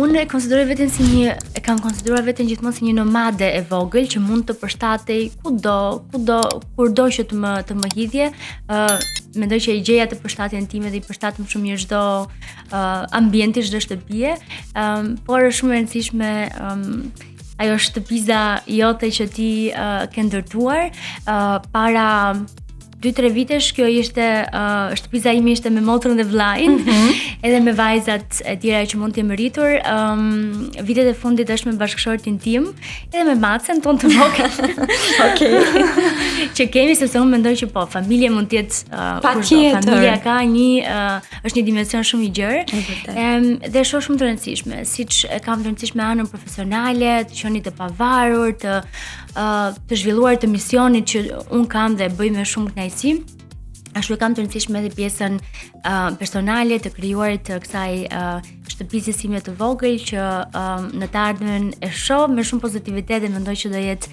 Unë e konsideroj veten si një e kam konsideruar veten gjithmonë si një nomade e vogël që mund të përshtatej kudo, kudo, kurdo që të më hidhje. Mendoj që e gjeja të përshtatjen time dhe i përshtatem shumë mirë çdo ambienti, çdo shtëpie. Por është shumë e rëndësishme ajo shtëpiza jote që ti ke ndërtuar para 2-3 vitesh. Kjo ishte shtëpiza ime, ishte me motrën dhe vllajin, edhe me vajzat e tjera që mund të jem rritur. Vitet e fundit është me bashkëshortin tim, edhe me macen tonë të vogël. Që kemi, sepse unë mendoj që po, familja mund të jetë kushdo. Familja ka një është një dimension shumë i gjerë. E vërtetë. Dhe shoh shumë të rëndësishme, siç e kam të rëndësishme anën profesionale, të qenit të pavarur, të zhvilluar të misionit që un kam dhe e bëj me shumë kënaqësi. Ashtu e kam të rëndësishme edhe pjesën personale, të krijuarit të kësaj shtëpisë sime të vogël që në të ardhmen e shoh me shumë pozitivitet dhe mendoj që do jetë